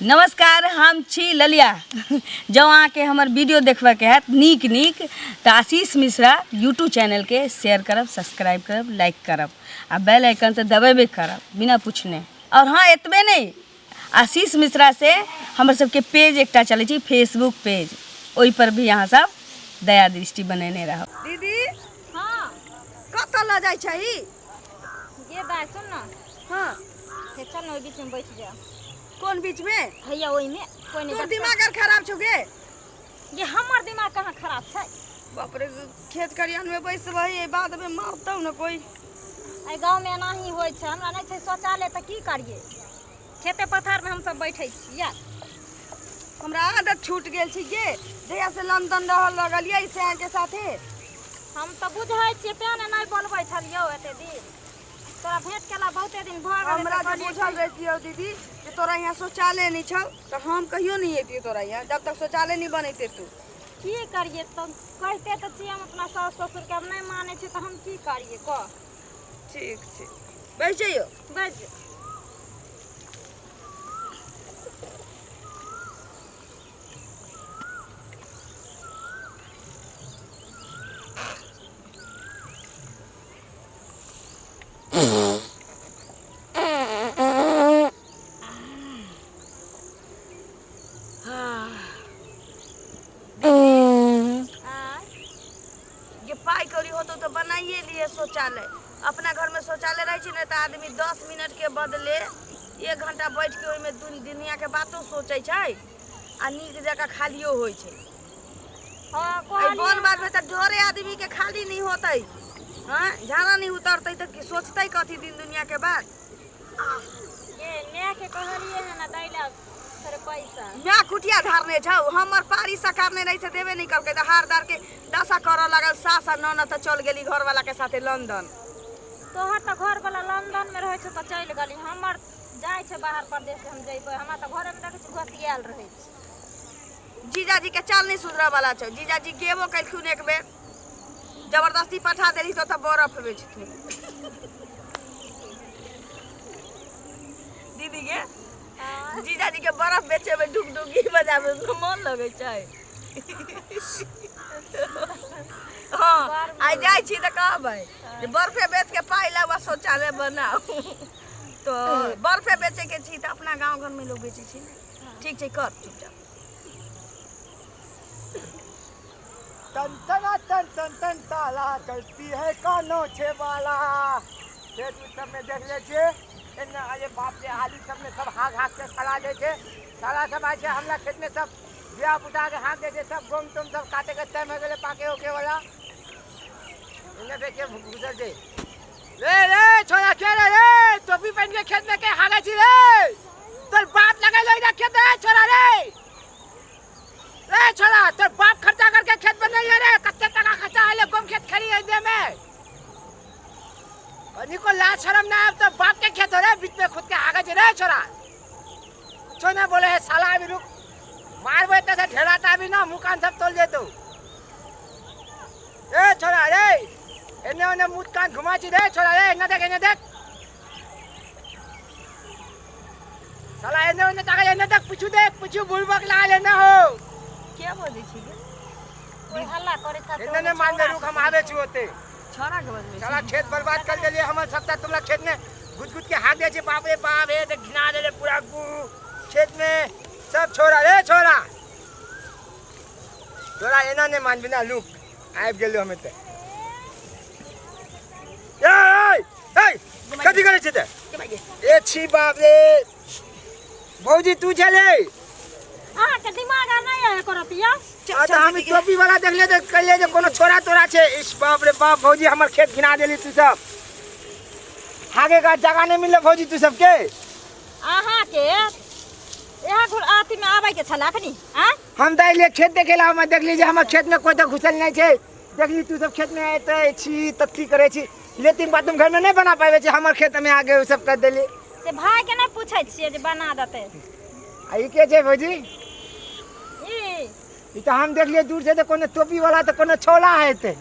नमस्कार, हम छी ललिया। जँ अहाँके हमर वीडियो देखबाके हैत नीक नीक तऽ आशीष मिश्रा यूट्यूब चैनलके शेयर करब, सब्सक्राइब करब, लाइक करब आ बेल आइकन तऽ दबेबे करब बिना पूछने। और हाँ, एतबे नहि, आशीष मिश्रा से हमर सबके पेज एकटा चलै छै फेसबुक पेज, ओहि पर भी अहाँ सब दया दृष्टि बनेने रहब। दीदी, हाँ, कतऽ लऽ जाइ छही? गे दाय, सुन ना। हाँ। हे चल ना, ओहि बीच में बैठ जा। कोन बीच में? हैया ओहि में कोई नहीं। तोर देखतै। दिमाग आर खराब छौ गे? ये हमर दिमाग कहाँ खराब छै? बाप रे, खेत खरिहान में बैसबही, एहि बाद में मारतौ ने कोई। एहि गाँव में एनाही होइ छै, हमरा नहि छै शौचालय तऽ की करियै, खेते पथार में हमसब बैठै छियै। हमरा आदत छूट गेल छै गे, जहिया से लंदन रहऽ लगलियै सैं के साथे। हम तऽ बुझै छियै, तें ने नहि बोलबै छलियौ एते दिन। तोरा भेंट केला बहुते दिन भऽ गेलै। हमरा तऽ जे कहलियै बुझल रहितियौ दीदी जे तोरा यहाँ शौचालय नहि छौ तऽ हम कहियो नहि अयतियौ तोरा यहाँ, जब तक शौचालय नहि बनैते तू। की करियै तऽ, कहिते तऽ छियै हम अपना सास ससुरके, आब नहि मानै छै तऽ हम की करियै, कह। ठीक छै, बैस जइयौ। बैस जो। आँय? जे पाइ कौड़ी होतौ तऽ बनाइए लिए शौचालय। अपना घरमे शौचालय रहै छै ने तऽ आदमी 10 मिनटके बदले 1 घंटा बैठ के ओहिमे दुनियाके बातो सोचै छै आ नीक जकाँ खालियो होइ छै। हाँ, एहि कहलियै। वन बाधमे तऽ डरे आदमीके खाली नहि होतै, हँ, झाड़ा नहि उतरतै तऽ की सोचतै कथी दिन दुनियाके बात। ये माय के कहलियै हन दै ला थोड़े पैसा। माय कुटिया धारने छौ, हमर पारी सकारने रहै से देबे नहि कलकै तऽ हार दार के दशा करऽ लागल। सास आ ननद तऽ चल गेली घरवाला के साथे लंदन। तोहर तऽ घरवाला लंदन में रहै छौ तऽ चलि गेली, हमर जाइ छै बाहर परदेश, हम जइबै? हमरा तऽ घरेमे देखै छी घोसियायल रहै छै। जीजाजी के चाल नहि सुधरऽ वाला छौ। जीजाजी गेबो केलखुन एक बेर, जबरदस्ती पठा देली तऽ ओतऽ बरफ बेचथुन। दीदी के जीजाजी के बरफ बेचे में डुगडुगी बजाबे में मन लगै छै। हाँ, आइ जाइ छी तऽ कहबै जे बर्फे बेच के पाइ लाउ आ शौचालय बनाउ। तऽ बर्फे बेचे के छी तऽ अपना गाँव घर में लोग बेचै छै ने। ठीक छै, कर चुपचाप। तन तना तन तन तन ताला चलती है कानो छे वाला। खेत उत सब में देख ले छियै एन्ने। अरे बाप रे, आलू सब में सब हाक हाक के सड़ा दै छै। साला सब आइ छै हमरा खेत में, सब धिया पुता के हाक दै छै। सब गहूम तूम सब काटे के टाइम हो गेलै पाके उके वाला। एन्ने देखिए घुसल छै। रे रे छोरा, के रे? रे टोपी पहन के खेत में के हागे छी रे? तोर बाप लगेलो इधर खेत रे छोरा। रे रे छोरा, तोर बाप खर्चा करके खेत बनैले रे? कते टका खर्चा होले गम खेत खरीद दे में? कनिको लाज शरम ना आब तो बाप के खेत हो रे, बीच में खुद के आगे जे रे छोरा। छो ना बोले है साला, अभी रुक, मारबे त से ढेला ता अभी ना मुँह कान सब तोल जेतो। ए छोरा रे, एने ओने मुँह कान घुमा छी रे छोरा। रे एने देख, एने देख साला, एने ओने ताका, एने देख, पीछू देख, पीछू बुलबक लागल एने हो। के बजै छी गे? कोई हल्ला करे था। एने ने मान रुक, हम आबे छी ओते। छौड़ा के बजबै? साला खेत बर्बाद कर देलिए हमर सबटा। तुमरा खेत में घुस घुस के हाथ दे छे। बाप रे बाप, हे तऽ घिना देले पूरा गु खेत में सब। छोरा रे छोरा, तोरा एना नहि मानबी ना। लुक, आबि गेलो हम एते। ए ए कथी करै छै ते? ए छी बाप रे, भौजी तू छले? अहाँके दिमाग आर नहि है करतिया। आ तऽ हम ई टोपी वाला देखले तऽ कहलियै जे कोनो छोरा तोरा छै। इस बाप रे बाप, भौजी हमर खेत घिना देली तू सब। हागे का जगह नहीं मिलल भौजी तू सबके। अहाँके इएह घुर अथी में आबै के छल अखनी आँय? हम तऽ अइलियै खेत देखे ला, हम देखली जे हमर खेत में कोई तऽ घुसल नहीं छै। देखली तू सब खेत में एते छी तऽ की करै छी? लेट्रिन बाथरूम घर में नहीं बना पाबै छी, हमर खेत में आगे उ सब कर देली। से भाई के नहि पूछै छियै जे बना देतै? आ ई के छै भौजी? ई ई तऽ हम देखलियै दूर से तऽ कोनो टोपी वाला तऽ कोनो छौला हेतै।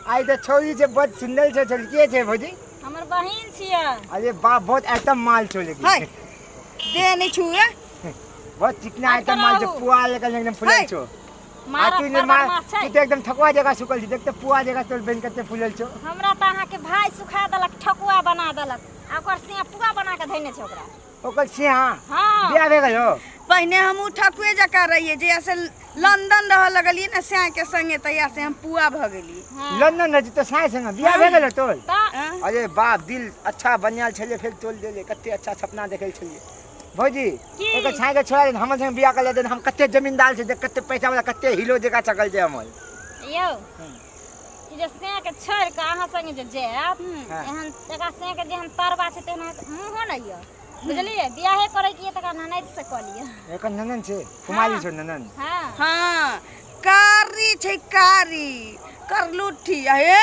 आइ तऽ छौरी छै, बड सुंदर छै छौरी। के छै भौजी? हमर बहिन छियै। अरे बाप, बहुत आइटम माल छौ लेकिन। हाय, देह नहि छुए। बहुत चिकना आइटम माल छै, रहू। पुआ लेकर एकदम फुलल है। छौ। आ मारब तू ने बड़ मार, बदमाश छै। तू तऽ एकदम ठकुआ जगह सुखल छी, देख तऽ पुआ जगह तोर बनि कते फुलल छौ। हमरा तऽ अहाँके भाय सुखा देलक, ठकुआ बना देलक, आ ओकर सिया पुआ बना के धैने छै ओकरा। ओकर सिया? हाँ। बियाह भए गेल हो? पहिने हमहूँ ठकुए जकाँ रहियै, जहिया से लंदन रहऽ लगलियै ने साँय के संगे, तहिया से हम पुआ भऽ गेलियै। हाँ। लंदन रहै छी तऽ साँय संगे बियाह भए गेल हो तोर? तऽ आँय? अरे बाप, दिल अच्छा बनायल छलियै, फेर तोल देलियै। कते अच्छा सपना देखल छलियै भौजी। की? एकर छाय के छोड़ा दे, हमर संगे बियाह कर ले। हम कते जमींदार छै देख, कते पैसा वाला, कते हीरो जकाँ सकल छै हमर। यौ, ई जे सें के छोड़ि कऽ अहाँ संगे जे जायब, हाँ। एहन एकरा सें के जेहन तरबा छै तेहन अहाँके मुँहो नहि यऽ, बुझलियै? बियाहे करै के यऽ तऽ एकरा ननैद से कऽ लिअ। एकर ननन छै? कुमारी हाँ। छौ ननन? हाँ। हाँ, कारी छै, कारी करलुट्ठी। हे,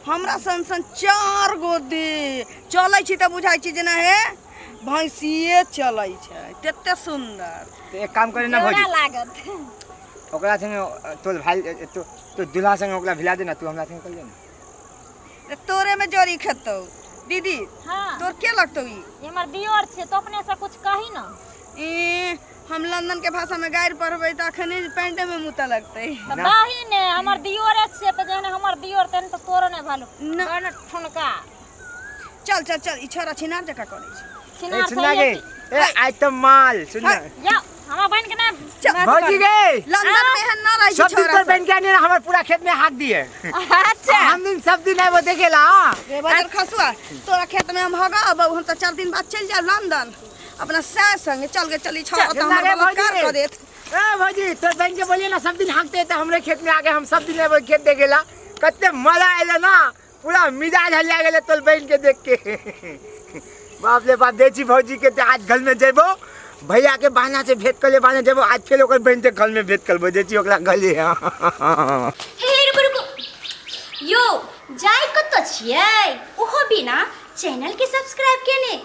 हमरा सन सन 4 गो दे चलै छी तऽ बुझाइ छै जेना हे भैंसिए चलै छै, तते सुन्दर। तऽ एक काम करे ना जोड़ा भौजी, लागत। ओकरा संगे तोर भाई, तो तो दूल्हा संगे ओकरा भिला दे ना, तू हमरा संगे कर ले ना। तऽ तोरे में जोड़ी खेतौ दीदी? हाँ। तोर के लगतौ ई? ई हमर दियोर छै, तो अपने से कुछ कही ना। ई हम लंदन के भाषा में गारि पढ़बै तऽ अखने पैंटे में मुँह लगतै। तऽ ना। दही ने, हमर दियोरे छियै तऽ जेहन हमर दियोर तेहन तऽ तोरो नहि भालू ना। बड़ ठुनका। चल चल चल, ई छोरा छिनार जकाँ करै छै। ए छिनार सुनना छैहे गे की? ए आज तऽ माल सुनना। यौ, हमरा बहिन के नहि चल। भौजी गे, लंदन में एहन न रहै छै सब दिन छोरा तोर सब। बहन के आने हमर पूरा खेत में हाक दिए। अच्छा। हम दिन सब दिन आबो देखेला। हाँ। रे बजर खसुआ, तोरा खेत में हम हगाब? हम तऽ 4 दिन बाद चलि जायब लंदन अपना सास संगे। चल गे, चली। छोरा तऽ सुनना हमर गे बलात्कार भौजी। कऽ देत। ए भौजी, तोर बहन के बोलिए ना, सब दिन हाँकते तऽ हमरे खेत में आके, हम सब दिन आबो खेत देखेला। कते मजा आएला ना, पूरा मिजाज हलिया गेलै तोर बहन के देख के। बाप रे बाप। दै छी भौजी के तऽ आज घर में जेबो, भैया के बहाना से भेंट कर ले बहाना जेबो। आज फेर ओकर बहन से घर में भेंट करबो। दै छी ओकरा गले। हे रुकू रुकू यौ, जाय कतऽ छियै ओहो बिना चैनल के सब्सक्राइब केने?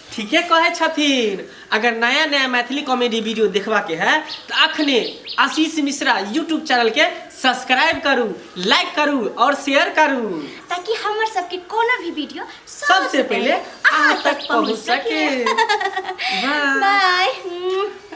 ठीके कहै छथिन। अगर नया नया मैथिली कॉमेडी वीडियो देखबाके है तऽ अखने आशीष मिश्रा यूट्यूब चैनल के सब्सक्राइब करू, लाइक करू और शेयर करू, ताकि हमर सबके कोनो भी वीडियो सबसे पहले अहाँ तक पहुँच सके। बाय। बाय।